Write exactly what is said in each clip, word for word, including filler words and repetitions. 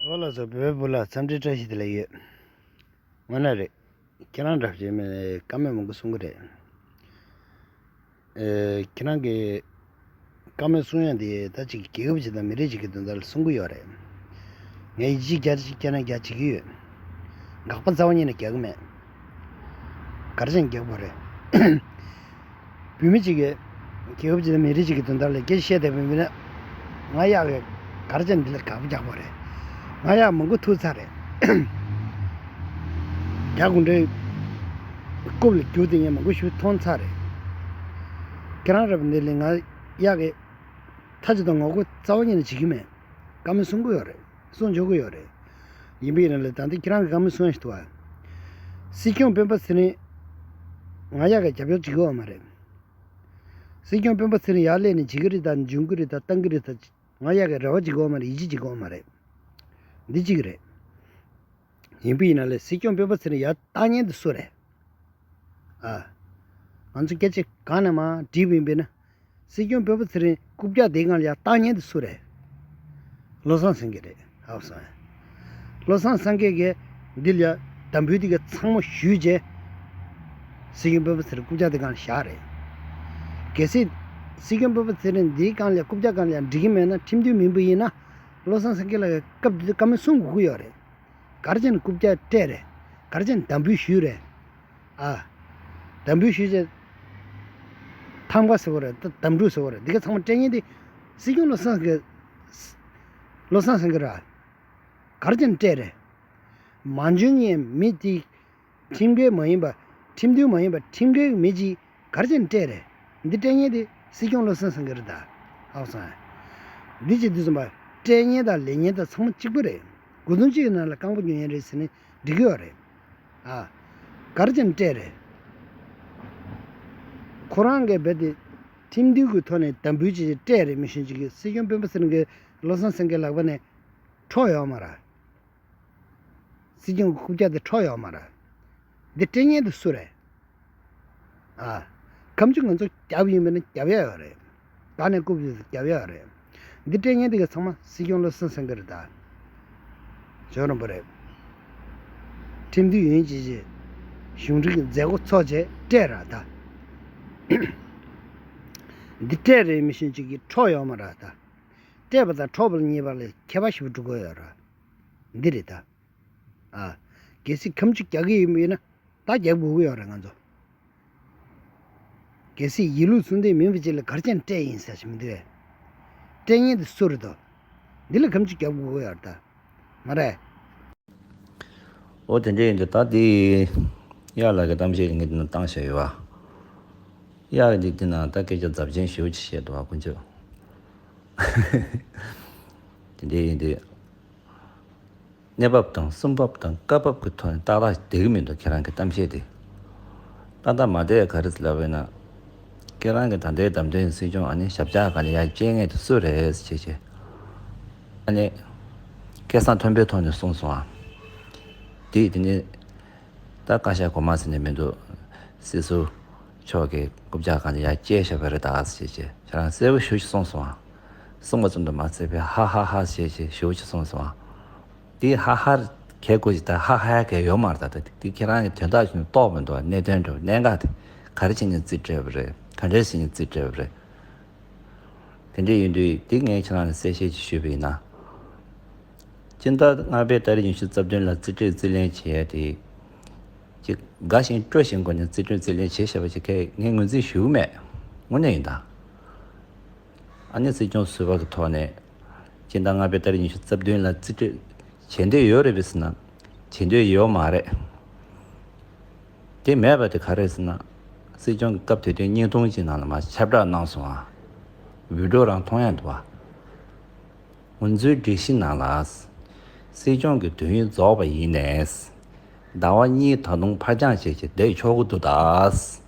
ཨོ་ལགས་སོ། བོད་པའི་བུ་ལ་འཚམས་འདྲི་བཀྲ་ཤིས་བདེ་ལེགས་ཡོད། ངོ་ན་རེད། ཁྱེད་རང་འདྲ་བྱེད་མེད་བཀའ་མོལ་མང་པོ་གསུང་གི་རེད། ཨེ། ཁྱེད་རང་གི་བཀའ་མོལ་གསུང་ཡ་འདི་ད་ཅིག་རྒྱལ་ཁབ་ཅིག་དང་མི་རིགས་ཅིག་གི་དོན་དག་ལ་གསུང་གི་ཡོད་རེད། ངས་ཡིད་ཆེས་རྒྱ་ཆེ་བྱས་ན་རྒྱ་བྱེད་ཀྱི་ཡོད། དགག་པ་རྩ་བ་ཉིད་ནས་རྒྱག་གི་མེད། ག་རེ་བྱས་ནས་རྒྱག་དགོས་རེད། བོད་མི་གཅིག་གིས་རྒྱལ་ཁབ་ཅིག་དང་མི་རིགས་གཅིག་གི་དོན་དག་ལ་སྐད་ཆ་བཤད་བསྡད་པ་ཡིན་ན། ང་གཡག་གིས་ག་རེ་བྱས་ནས་འདི་ལ་དགག་པ་རྒྱག་དགོས་རེད། ང་གཡག་མང་པོ་ཐུག་ཚར་རེད། རྒྱ་གུང་ཁྲན་རྐུབ་ལ་རྒྱུག་བསྡད་མཁན་མང་པོ་ཞིག་མཐོང་ཚར་རེད། ཁྱེད་རང་རེད་པ། འདི་ལ་ང་གཡག་གིས་ཐ་ཅི་དང་ངོ་རྒོལ་རྩ་བ་ཉིད་ནས་བྱེད་ཀྱི་མེད། བཀའ་མོལ་གསུང་གི་ཡོད་རེད། གསུང་འཇོག་གི་ཡོད་རེད། ཡིན་པ་ཡིན་ན་ལས་ད་ལྟ་ཁྱེད་རང་གི་བཀའ་མོལ་གསུང་ཡ་ཞིག་འདུག་བ། སྲིད་སྐྱོང་སྤེན་པ་ཚེ་རིང་ང་གཡག་གི་རྒྱབ་སྐྱོར་བྱེད་ཀྱི་ཡོད་མ་རེད། སྲིད་སྐྱོང་སྤེན་པ་ཚེ་རིང་ཡར་སླེབས་ནས་བྱེད་ཀྱི་རེད་ད། འབྱུང་གི་རེད་ད། བཏང་གི་རེད་ད། ང་གཡག་གི་རེ་བ་བྱེད་ཀྱི་ཡོད་མ་རེད། ཡིད་ཆེས་བྱེད་ཀྱི་ཡོད་མ་རེད། འདི་གཅིག་རེད། ཡིན་པ་ཡིན་ན་ལས་སྲིད་སྐྱོང་སྤེན་པ་ཚེ་རིང་ཡར་བཏང་མཁན་དེ་སུ་རེད། ཨ། ང་ཚོ་སྐད་ཆ་གང་ནས་མར་དྲིས་པ་ཡིན་པས་ན། སྲིད་སྐྱོང་སྤེན་པ་ཚེ་རིང་རྐུབ་བཀྱག་དེའི་སྒང་ལ་ཡར་བཏང་མཁན་དེ་སུ་རེད། བློ་བཟང་སེང་གེ་རེད། ཧ་གོ་སོང་ངས། བློ་བཟང་སེང་གེ་གིས་འདི་ལ་ཡར་དམ་འབུལ་དེ་ག་ཚང་མ་ཞུས་རྗེས། སྲིད་སྐྱོང་སྤེན་པ་ཚེ་རིང་རྐུབ་བཀྱག་དེ་སྒང་ལ་བཞག་རེད། གལ་སྲིད་སྲིད་སྐྱོང་སྤེན་པ་ཚེ་རིང་འདིའི་སྒང་ལ་ཡར་རྐུབ་བཀྱག་སྒང་ལ་ཡར་འགྲིག་གི་མེད་ན། ཁྲིམས་མཐུན་མིན་པ་ཡིན་ན། བློ་བཟང་སེང་གེ་ལགས་ཀྱིས་སྐབས་དེ་དུས་བཀའ་མོལ་གསུང་དགོས་ཀྱི་ཡོད་རེད། ག་རེ་བྱས་ནས་རྐུབ་བཀྱག་སྤྲད་རེད། ག་རེ་བྱས་ནས་དམ་འབུལ་ཞུས་རེད། ཨ། དམ་འབུལ་ཞུས་རྗེས། ཐམ་ག་ཟེར་བ་རེད། ད་དམ་ཕྲུག་ཟེར་བ་རེད། འདི་ག་ཚང་མ་སྤྲད་མཁན་དེ་སྲིད་སྐྱོང་བློ་བཟང་སེང་གེ། བློ་བཟང་སེང་གེ་རེད། ག་རེ་བྱས་ནས་སྤྲད་རེད། མ་འཇོན་མཁན་མི་དེ། ཁྲིམས་འགལ་མ་ཡིན་པ། ཁྲིམས་མཐུན་མ་ཡིན་པ། ཁྲིམས་འགལ་མི་གཅིག་ག་རེ་བྱས་ནས་སྤྲད་རེད། འདི་སྤྲད་མཁན་དེ་སྲིད་སྐྱོང་བློ་བཟང་སེང་གེ་རེད་ད། ཧ་གོ་སོང་ངས། འདི་བྱེད་དུས་ཙམ་པ། སྤྲད་མཁན་དང་ལེན་མཁན་དང་ཚང་མ་གཅིག་པ་རེད། སྒོ་ཐུམ་གཅིག་གི་ནང་ལ་རྐང་པ་རྒྱུག་མཁན་རེད་ཟེར་ནས་འགྲིག་གི་ཡོད་རེད། ཨ། ག་རེ་བྱས་ནས་སྤྲད་རེད། ཁོ་རང་གིས་རྦད་དེ་ཁྲིམས་མཐུན་གྱི་ཐོག་ནས་དམ་འབུལ་བྱས་བྱས་སྤྲད་རེད། མི་གཞན་གཅིག་གིས། སྲིད་སྐྱོང་སྤེན་པ་ཚེ་རིང་གིས་བློ་བཟང་སེང་གེ་ལག་པ་ནས་འཕྲོག་ཡོད་མ་རེད། སྲིད་སྐྱོང་གི་རྐུབ་བཀྱག་དེ་འཕྲོག་ཡོད་མ་རེད། འདི་སྤྲད་མཁན་དེ་སུ་རེད། ཨ། ཁ་མཆུ་ང་ཚོ་རྒྱབ་ཡིན་པས་ན་རྒྱབ་ཡ་ཡོད་རེད། ག་ནས་རྐུབ་ཡོད་རྒྱབ་ཡ་ཡོད་རེད། འདི་སྤྲད་མཁན་དེ་ག་ཚང་མ་སྲིད་སྐྱོང་བློ་བཟང་སེང་གེ་རེད་ད། བྱོན་རོགས་པ་རེད། ཁྲིམས་མཐུན་ཡིན་བྱས་བྱས། གཞུང་འབྲེལ་གྱི་མཛད་སྒོ་ཚོགས་བྱས་སྤྲད་ར་ད། འདི་སྤྲད་རེད། མི་གཞན་གཅིག་གིས་འཕྲོག་ཡོད་མ་རེད་ད། སྤྲད་པ་དང་འཕྲོག་པ་གཉིས་བར་ལ་ཁྱད་པར་ཞེ་པོ་འགྲོ་གི་ཡོད་རེད། འདི་རེད་ད། ཨ། གལ་སྲིད་ཁ་མཆུ་རྒྱག་གི་ཡིན་པ་ཡིན་ན། ད་རྒྱག་དགོས་ཀྱི་ཡོད་རེད་ང་ཚོ། གལ་སྲིད་ཡིན་ལུགས་གསུང་འདོད་མིན་པ་ཅིག་ལ་ག་རེ་བྱས་ནས་སྤྲད་ཡིན་ཟེར་ཞིག་མི་འདུག་གས། སྤྲད་མཁན་དེ་སུ་རེད་དོ། འདི་ལ་ཁ་མཆུ་རྒྱག་དགོས་ཀྱི་ཡོད་རེད་ད། མ་རེད། འོ་དེ་འདྲ་ཡིན་དུས་ད་དེ། གཡག་ལགས་ཀྱི་གཏམ་བཤད་ངས་འདི་ན་བཏང་བཞག་ཡོད་བ། གཡག་གིས་འདི་དེ་ན་ད་སྐད་ཆ་རྫབ་ཆེན་ཞེ་པོ་ཅིག་བཤད་འདུག་བ། དཀོན་མཆོག་དེ་འདྲ་ཡིན་དུས། གནས་བབ་དང་སེམས་བབ་དང་སྐབས་བབ་ཀྱི་ཐོག་ནས་ཏག་ཏག་བསྡད་ཀྱི་མི་འདུག་ཁྱེད་རང་གི་གཏམ་བཤད་དེ། ཏག་ཏག་མ་བསྡད། ག་རེ་ལབ་པ་ཡིན་ན། ཁྱེད་རང་གི་ད་ལྟའི་བདམས་ཐོན་སྲིད་སྐྱོང་ཨ་ནི་ཞབས་བཀྱག་སྒང་ལ་ཡར་བསྐྱལ་མཁན་དེ་སུ་རེད་ཟེར་བྱས་བྱས། ཨ་ནི། སྐལ་བཟང་མཐོན་པོའི་ཐོག་ནས་གསུངས་སོང་ཨ། དེ་དེ་ནི། ད་བཀའ་ཤག་གོང་མ་ཟེར་ནས་མི་འདུག་སྲིད་ཟུར་མཆོག་གིས་རྐུབ་བཀྱག་སྒང་ལ་ཡར་བསྐྱལ་བཞག་པ་རེད་ད་ཟེར་བྱས་བྱས། ཁྱེད་རང་གསལ་པོ་ཞེ་པོ་ཅིག་གསུངས་སོང་ཨ། གསུངས་པ་ཙམ་དུ་མ་ཟད་པའི་ཧ་ཧ་ཧ་ཞེས་བྱས་ཞེ་པོ་ཅིག་གསུངས་སོང་ཨ། དེ་ཧ་ཧ་གས་དགོས་ཀྱི་ད་ཧ་ཧ་གས་ཡོད་མ་རེད་ད། དེ་ཁྱེད་རང་གི་དོན་དག་ཅིག་རྟོགས་མི་འདུག་གནད་དོན་འདྲ་བོ་གནད་འགག་དེ་ག་རེ་བྱས་ནས་རྩིས་སྤྲད་པ་རེད། ག་འདྲས་བྱས་ནས་རྩིས་སྤྲད་པ་རེད། དེ་འདྲས་ཡིན་དུས་དེ་ངས་ཁྱེད་རང་ལ་གསལ་བཤད་ཅིག་ཞུས་པ་ཡིན་ན། སྤྱི་ཟླ་ལྔ་པའི་ཏ་རིག་ཉི་ཤུ་རྩ་བདུན་ལ་རྩིས་སྤྲོད་རྩིས་ལེན་བྱས་ཏེ། ཅིག་དགའ་ཞིང་སྤྲོ་ཞིང་སྒོ་ནས་རྩིས་སྤྲོད་རྩིས་ལེན་བྱས་བཞག་པ་ཞིག་གས་ངས་ངོས་འཛིན་ཞུ་གི་མེད། དངོས་གནས་ཡིན་ད། ཨ་ནི་སྲིད་སྐྱོང་ཟུར་པ་གི་ཐོག་ནས་སྤྱི་ཟླ་ལྔ་པའི་ཏ་རིག་ཉི་ཤུ་རྩ་བདུན་ལ་རྩིས་སྤྲོད་བྱེད་འདོད་ཡོད་རེད་པས་ཟེར་ན། བྱེད་འདོད་ཡོད་མ་རེད། དེ་མེད་པ་དེ་ག་རེད་ཟེར་ན། སྲིད་སྐྱོང་གི་སྐབས་དེ་དུས་བརྙན་ཐུང་ཅིག་ནང་ལ་མར་ཁྱབ་བསྒྲགས་གནང་སོང་ཨ། བི་ཌིའོ་རང་མཐོང་ཡ་འདུག་ཨ། ང་ཚོའི་སྒྲིག་གཞི་ནང་ལ། སྲིད་སྐྱོང་གི་དུས་ཡུན་རྫོགས་པ་ཡིན་ནས། ཟླ་བ་གཉིས་ད་དུང་ཕར་འགྱངས་བྱས་བྱས་བསྡད་ཆོག་གི་འདུག་ད།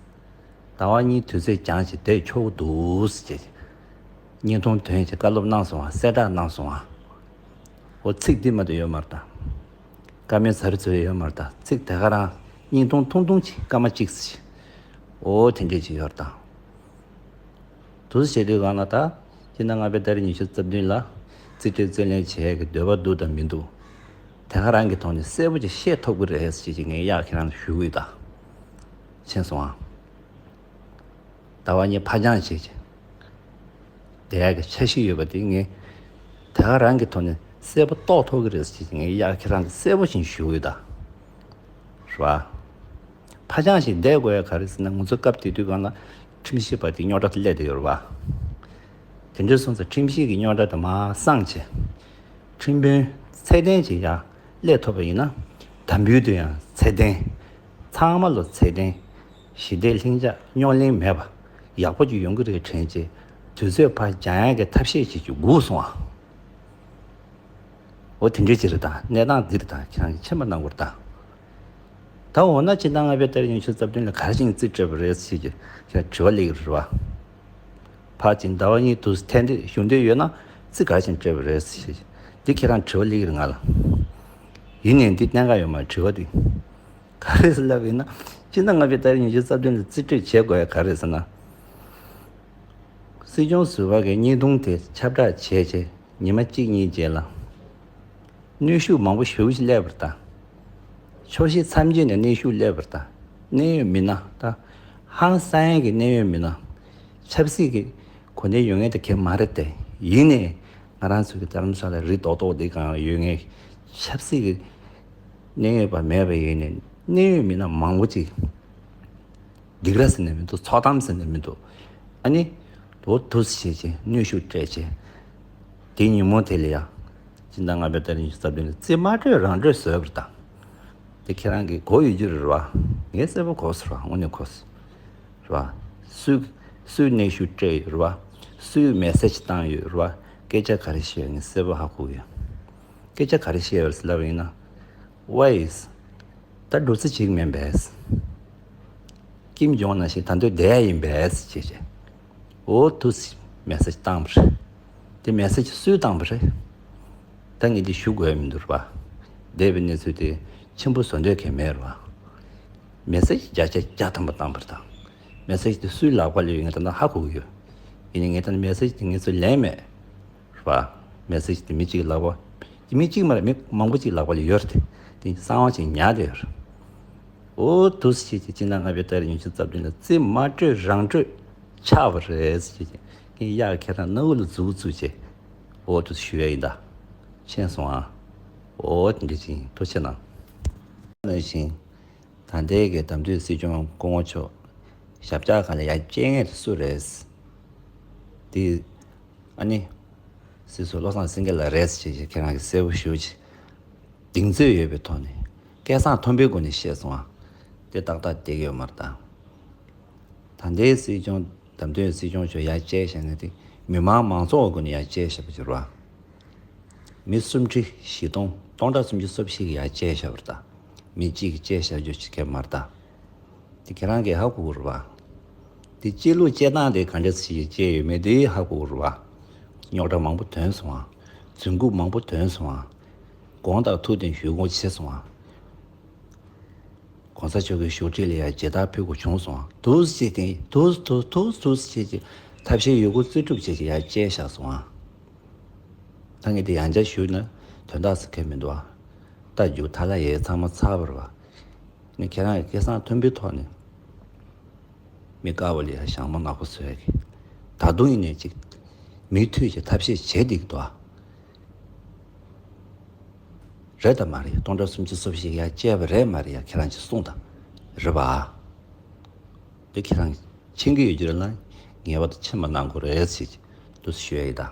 ཟླ་བ་གཉིས་དུས་ཚོད་འགྱངས་བྱས་བསྡད་ཆོག་གི་འདུག་ཟེར་བྱས། བརྙན་ཐུང་ཐོན་བྱས་བཀའ་སློབ་གནང་སོང་ཨ། གསལ་བསྒྲགས་གནང་སོང་ཨ། འོ་ཚིག་འདི་མ་གཏོགས་ཡོད་མ་རེད་ད། བཀའ་མོལ་ཟ་རི་ཚོ་ཡོད་མ་རེད་ད། ཚིག་དེ་ག་རང་བརྙན་ཐུང་ཐུང་ཐུང་ཅིག་སྐར་མ་གཅིག་ཟེར། འོ་དེ་འདྲས་ཅིག་ཡོད་རེད་ད། དུ་བྱེད་དུས་གང་ལ་ད། སྤྱི་ཟླ་ལྔ་པའི་ཏ་རིག་ཉི་ཤུ་རྩ་བདུན་ལ། རྩིས་སྤྲོད་རྩིས་ལེན་བྱེད་ཀྱི་འདོད་པ་འདུག་དང་མི་འདུག་དེ་ག་རང་གི་ཐོག་ནས་གསལ་པོ་ཅིག་ཤེས་ཐུབ་ཀྱི་རེད་ཟེར་ཅིག་ངས་ཡག་ཁྱེད་རང་ལ་ཞུ་གི་ཡོད་ད། མཁྱེན་སོང་ཨ། ཟླ་བ་གཉིས་ཕ་རྐྱང་བྱེད་ཅིག་བསྡད་ཡག་གི་འཆར་གཞི་ཡོད་པ་དེ་ངས་དེ་ག་རང་གི་ཐོག་ནས་གསལ་པོ་རྟོགས་ཐུབ་ཀྱི་རེད་ཟེར་ཅིག་ངས་ཡག་ཁྱེད་རང་ལ་གསལ་པོ་ཞིག་ཞུ་གི་ཡོད་ད། རེད་བ། ཕ་རྐྱང་ཞིག་བསྡད་དགོས་ཡ་ག་རེ་ཟེར་ན། ང་ཚོ་སྐབས་དེ་དུས་སྒང་ལ་ཁྲིམས་ཞིབ་པ་དེ་རྙོག་དྲ་དེ་སླེབས་བསྡད་ཡོད་རེད་བ། དེ་འདྲ་སོང་ཙང་ཁྲིམས་ཞིབ་ཀྱི་རྙོག་དྲ་དེ་མར་སངས་བྱས། ཁྲིམས་དཔོན་ཚད་ལྡན་ཅིག་ཡར་སླེབས་ཐུབ་པ་ཡིན་ན། དམ་འབུལ་དེ་ཡང་ཚད་ལྡན། ཚང་མ་ལ་ཚད་ལྡན། ཞི་བདེ་ལྷིང་འཇགས་རྙོག་གླེང་མེད་པ་ཡག་པོ་ཅིག་ཡོང་གི་རེད་དྲན་བྱས། དུས་ཚོད་ཕར་འགྱངས་ཡ་གི་ཐབས་ཤེས་བྱེད་རྒྱུ་སྒུག་སོང་ཨ། འོ་དེ་འདྲའི་ཅིག་རེད་ད། གནས་སྟངས་འདི་རེད་ད། ཁྱེད་རང་གིས་མཁྱེན་པ་གནང་དགོས་རེད་ད། ད་འོ་ན་སྤྱི་ཟླ་ལྔ་པའི་ཏ་རིག་ཉི་ཤུ་རྩ་བདུན་ལ་ག་རེ་བྱས་ནས་རྩིས་སྤྲད་པ་རེད་ཟེར་གྱི་ཁྱེད་རང་དྲི་བ་སླེབས་ཀྱི་རེད་བ། ཕར་ཕྱིན་ཟླ་བ་གཉིས་དུས་ཐད་འདི་ཞུ་འདོད་ཡོད་ན་རྩིས་ག་རེ་བྱས་ནས་སྤྲད་པ་རེད་ཟེར་གྱི་འདི་ཁྱེད་རང་དྲི་བ་སླེབས་ཀྱི་རེད་ང་ལ། ཡིན་ནའི་འདི་གནད་འགག་ཡོད་མ་རེད་དྲི་བ་འདི། ག་རེ་ཟེར་ལབ་ཡིན་ན། སྤྱི་ཟླ་ལྔ་པའི་ཏ་རིག་ཉི་ཤུ་རྩ་བདུན་ལ་རྩིས་སྤྲོད་བྱེད་དགོས་ཡ་ག་རེ་ཟེར་ན། སྲིད་སྐྱོང་ཟུར་པ་གི་བརྙན་ཐུང་དེ་ཁྱབ་བསྒྲགས་བྱས་རྗེས་ཉི་མ་གཅིག་གཉིས་རྗེས་ལ། གནོན་ཤུགས་མང་པོ་ཞེ་པོ་ཅིག་སླེབས་པ་རེད་ད། ཕྱོགས་བཞི་མཚམས་བརྒྱད་ནས་གནོན་ཤུགས་སླེབས་པ་རེད་ད། གནད་ཡོད་མི་སྣ་ད། ཧང་སང་ཡ་གི་གནད་ཡོད་མི་སྣ། ཆབ་སྲིད་ཀྱི་གོ་གནས་ཡོད་མཁན་དེ་གས་མ་རེད་དེ། ཡིན་ནའི་ང་རང་ཚོ་གི་རྡ་རམ་ས་ལ་རི་རྡོག་རྡོག་འདི་སྒང་ཡོད་མཁན་ཆབ་སྲིད་ཀྱི་གནད་ཡོད་པ་མེད་པ་ཡིན་ནའི་གནད་ཡོད་མི་སྣ་མང་པོ་ཅིག་སྡིགས་ར་ཟེར་ནས་མི་འདུག་ཚོགས་གཏམ་ཟེར་ནས་མི་འདུག་ཨ་ནི། འོ་འདུག་སེ་བྱས་བྱས་གནོན་ཤུགས་སྤྲད་བྱས། དེ་ཉིན་མོ་དེ་ལ་ཡ། སྤྱི་ཟླ་ལྔ་པའི་ཏ་རིག་ཉི་ཤུ་རྩ་བདུན་ལ་རྩིས་མ་སྤྲོད་རང་སྤྲོད་བཟོས་པ་རེད་ད། དེ་ཁྱེད་རང་གིས་གོ་ཡོད་རྒྱུ་རེད་བ། ངས་གསལ་པོ་གོ་སོང་ར། དངོས་གནས་གོ་སོང་། རེད་བ། སུས་སུས་གནོན་ཤུགས་སྤྲད་ཡོད་རེད་བ། སུས་མེ་སེ་ཇི་བཏང་ཡོད་རེད་བ། སྐད་ཆ་ག་རེ་བཤད་ཡོད་ངས་གསལ་པོ་ཧ་གོ་གི་ཡོད། སྐད་ཆ་ག་རེ་བཤད་ཡོད་ཟེར་ལབ་པ་ཡིན་ན། Why is། ད་འགྲོ་རྩིས་བྱེད་ཀྱི་མིན་པས། ཀིམ་ཇོང་ནང་བཞིན་ད་འདོད་བསྡད་ཡ་ཡིན་པས་ཞེས་བྱས། འོ་དུས་མེ་སེ་ཇི་བཏང་བ་རེད། དེ་མེ་སེ་ཇི་སུས་བཏང་བ་རེད། ད་ངས་འདི་ཞུ་དགོས་མི་འདུག་རེད་བ། འདས་པའི་གནས་ཚུལ་དེ་ཆེན་པོ་བཟོ་འདོད་མཁན་མེད་རེད་བ། མེ་སེ་ཇི་བརྒྱ་ཆ་བརྒྱ་ཐམ་པ་བཏང་བ་རེད་ད། མེ་སེ་ཇི་དེ་སུའི་ལག་པ་ལ་ཡོད་ངས་ད་ལྟ་ཧ་གོ་གི་ཡོད། ཡིན་ནའི་ངས་ད་ལྟ་མེ་སེ་ཇི་དེ་ངས་ཚུར་ལེན་མེད། རེད་བ། མེ་སེ་ཇི་དེ་མི་གཅིག་ལག་པ། དེ་མི་གཅིག་མ་རེད། མི་མང་པོ་གཅིག་ལག་པ་ལ་ཡོད་རེད་དེ། དེ་གསང་བ་ཅིག་ཉར་བསྡད་ཡོད་རེད། འོ་དུས་ཟེར་བྱས་ཀྱི་སྤྱི་ཟླ་ལྔ་པའི་ཏ་རིག་ཉི་ཤུ་རྩ་བདུན་ལ་རྩིས་མ་སྤྲོད་རང་སྤྲོད་ཆགས་པ་རེད་ཟེར་བྱས་ཀྱི་ངས་ཡག་ཁྱེད་རང་སྣ་བུག་ལ་འཛུགས་བཙུགས་བྱས། འོ་དུས་ཞུ་ཡ་ཡིན་ད། མཁྱེན་སོང་ཨ། འོ་དེ་འདྲ་ཅིག་ཡིན། ཐུགས་རྗེ་གནང་། ནང་བཞིན། ད་ལྟའི་གི་བདམས་ཐོན་སྲིད་སྐྱོང་སྐུ་ངོ་མཆོག་ཞབས་བཀྱག་སྒང་ལ་ཡར་བསྐྱལ་མཁན་དེ་སུ་རེད། དེ། ཨ་ནི། སྲིད་ཟུར་བློ་བཟང་སེང་གེ་ལགས་རེད་ཅེས་ཁྱེད་རང་གིས་གསལ་པོ་ཞེ་པོ་ཅིག་གདེང་ཚོད་ཡོད་པའི་ཐོག་ནས་སྐད་གསང་མཐོན་པོའི་སྒོ་ནས་བཤད་སོང་ཨ། དེ་ཏག་ཏག་བསྡད་ཀྱི་ཡོད་མ་རེད་ད། ད་ལྟའི་སྲིད་སྐྱོང་བདམས་ཐོན་སྲིད་སྐྱོང་མཆོག་ཡར་བསྐྱལ་བཞག་ནས་དེ་མི་མང་མང་ཚོགས་སྒོ་ནས་ཡར་བསྐྱལ་བཞག་པ་ཅིག་རེད་བ། མི་སུམ་ཁྲི་བཞི་སྟོང་སྟོང་ཕྲག་སུམ་ཅུ་སོ་བཞི་གིས་ཡར་བསྐྱལ་བཞག་པ་རེད་ད། མི་གཅིག་གིས་བསྐྱལ་བཞག་རྒྱུ་ཅིག་གས་མ་རེད་ད། དེ་ཁྱེད་རང་གིས་ཧ་གོ་གི་རེད་བ། དེ་སྐྱེ་ལུགས་སྐྱེ་སྟངས་དེ་ག་འདྲ་ཞིག་སྐྱེ་ཡོད་མེད་དེ་ཧ་གོ་གི་རེད་བ། རྙོག་དྲ་མང་པོ་ཐོན་སོང་ཨ། རྫུན་རྐུབ་མང་པོ་ཐོན་སོང་ཨ། དགོངས་དག་ཐུགས་བདེན་ཞུ་དགོངས་ཆེ་སོང་ཨ། གོང་ས་མཆོག་གི་བཞུགས་ཁྲི་ལ་ཡང་མཇལ་དར་ཕུལ་དགོས་བྱུང་སོང་ཨ། དུས་ཚོད་དེ་དུས་དུས་དུས་དུས་ཚོད་ཀྱི་ཐབས་ཤེས་ཡོད་རྒུ་རྩིས་སྤྲོད་བྱས་ཀྱི་ཡར་བསྐྱལ་བཞག་སོང་ཨ། ད་ངས་དེ་ཡང་བསྐྱར་ཞུས་ན་དོན་དག་ཟེར་མཁན་མི་འདུག་ཨ། ད་རྒྱུ་ཐ་ལ་ཡའི་ཚང་མ་ཚར་བ་རེད་བ། ངས་ཁྱེད་རང་གི་སྐད་གསང་མཐོན་པོའི་ཐོག་ནས་མི་དཀར་པོ་ལ་ཡ་ཞྭ་མོ་ནག་པོ་བཟོ་ཡ་གི། ད་དུང་ཡིན་ནའི་ཅིག་མི་མཐུད་ཀྱི་ཐབས་ཤེས་བྱེད་བསྡད་ཀྱི་འདུག་ཨ། རེད་དམ་མ་རེད། སྟོང་ཕྲག་སུམ་ཅུ་སོ་བཞི་ཡར་བསྐྱལ་བ་རེད་མ་རེད་ཡ་ཁྱེད་རང་ཅིག་གསུངས་དང་། རེད་པ། དེ་ཁྱེད་རང་མཁྱེན་གྱི་ཡོད་རྒྱུ་རེད་ལ་ངེས་པར་དུ་མཁྱེན་པ་གནང་དགོས་རེད་ཟེར་གྱི་འདུག་ཞུ་ཡ་ཡིན་ད།